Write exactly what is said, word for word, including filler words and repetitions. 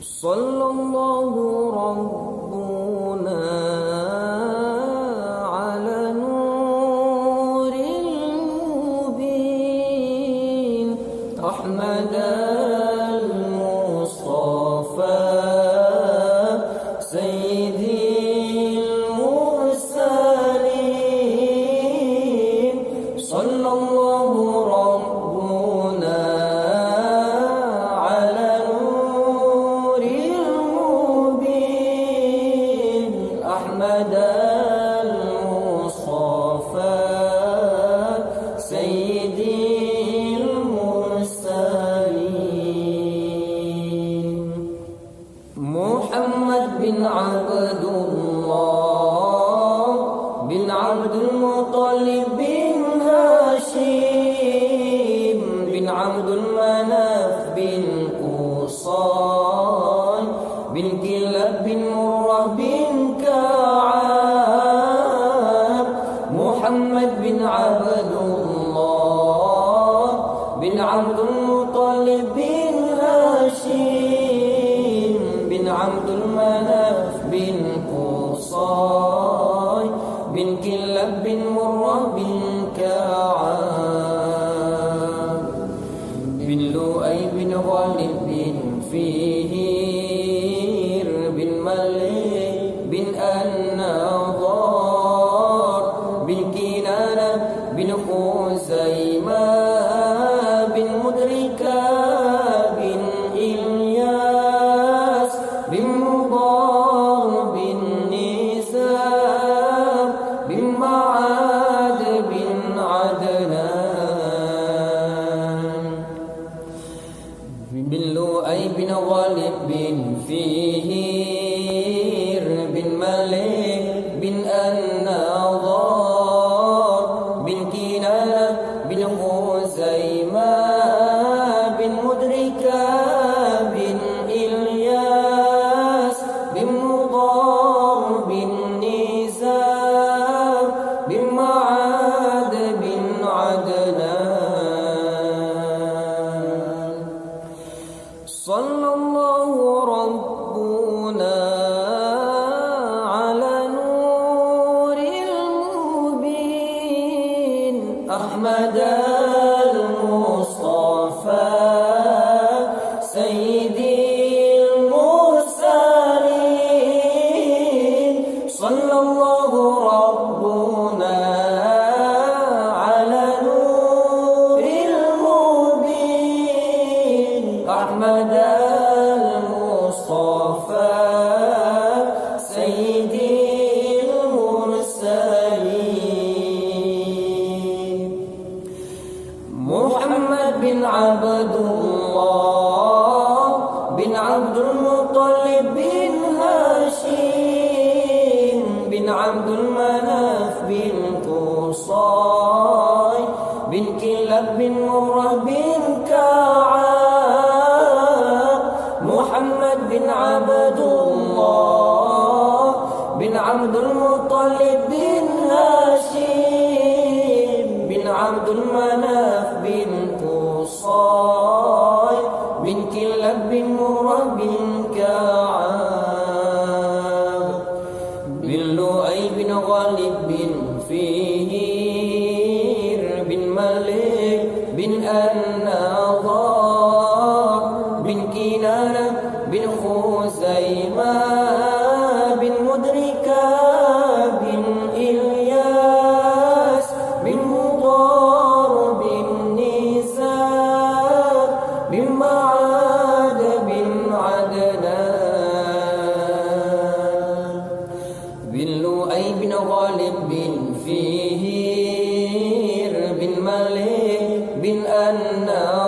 صلى الله ربنا على النور المبين، أحمد المصطفى سيد المرسلين. صلى الله ربنا على النور المبين، أحمد المصطفى سيد المرسلين. محمد بن عبد الله بن عبد المطلب بن هاشم بن عبد المناف بن قصي بن كلاب بن مرة بن كعب. محمد بن عبد الله بن عبد المطلب بن هاشم بن عبد المناف بن قصي بن كلاب بن مرة بن كعب بن لؤي بن غالب بن فهر بن مالك بن النضر بن كنانة بن خزيمة بن مدركة بن إلياس بن مضر بن نزار بن معد بن عدنان بن لؤي بن غالب بن فهر بن مالك بن النضر بن كنانة بن خزيمة بن مدركة بن إلياس بن مضر بن نزار بن معد بن عدنان. صلى الله ربنا على نور المبين، أحمد المصطفى سيد المرسلين. صلى الله ربنا على نور المبين، أحمد المصطفى سيد المرسلين. محمد بن عبد الله بن عبد المطلب بن هاشم بن عبد المناف بن قصي بن كلاب بن مرة بن كعب. محمد بن عبد الله بن عبد المطلب بن هاشم بن عبد المناف بن قصي بن كلاب بن مرة بن كعب بن لؤي بن غالب بن فهر بن مالك بن النضر بن كنانة بن خزيمة بن مدركة بن إلياس بن مضر بن نزار بن معد بن عدنان بن لؤي بن غالب بن فهر بن مالك بن النضر